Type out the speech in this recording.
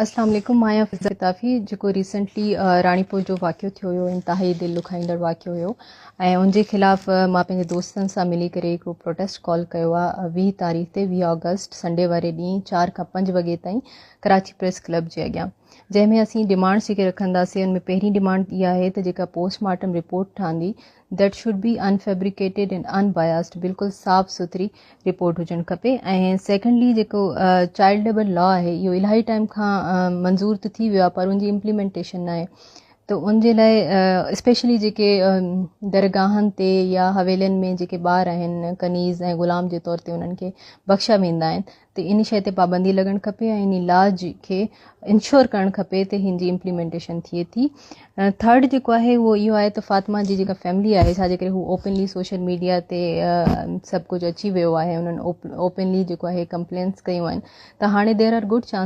اسلام عليڪم، مان آهيان فضا پتافي. جيڪو ريسنٽلي راڻيپور جو واقعو ٿيو هيو، انتهائي دل ڏکائيندڙ واقعو هيو ۽ ان جي خلاف مان پنهنجي دوستن سان ملي ڪري هڪڙو پروٽيسٽ ڪال ڪيو آهي 20 تاريخ تي، 20 آگسٽ سنڊي واري ڏينهن 4 کان 5 وڳي تائين ڪراچي پريس ڪلب جي اڳيان، جنهن ۾ اسين ڊمانڊس جيڪي رکنداسين، ان ۾ پهرين ڊمانڊ اها آهي ته جيڪا پوسٽ مارٽم رپورٽ ٺهندي، that should be unfabricated and unbiased, بلڪل صاف سٿري رپورٽ هجڻ کپي. ۽ سيڪنڊلي، جيڪو چائلڊ ليبر لا آهي، اهو الاهي ٽائيم کان منظور ته ٿي ويو آهي پر ان جي امپليمينٽيشن نه آهي، ته ان جي لاء اسپيشلي جيڪي درگاهن تي يا حويلين ۾ جيڪي ٻار آهن، ڪنيز ۽ غلام جي طور تي انهن کي بخشيا ويندا آهن، ته ان شيء تي پابندي لڳڻ کپي ۽ ان لا کي انشور ڪرڻ کپي ته هن جي امپليمينٽيشن ٿئي ٿي. ٿرڊ جيڪو آهي، اهو اهو آهي ته فاطمه جي جيڪا فيملي آهي، ڇا جي ڪري هو اوپنلي سوشل ميڊيا تي سڀ ڪجهه اچي ويو آهي، انهن اوپنلي جيڪو آهي ڪمپلينس ڪيون آهن، ته هاڻي there are good chance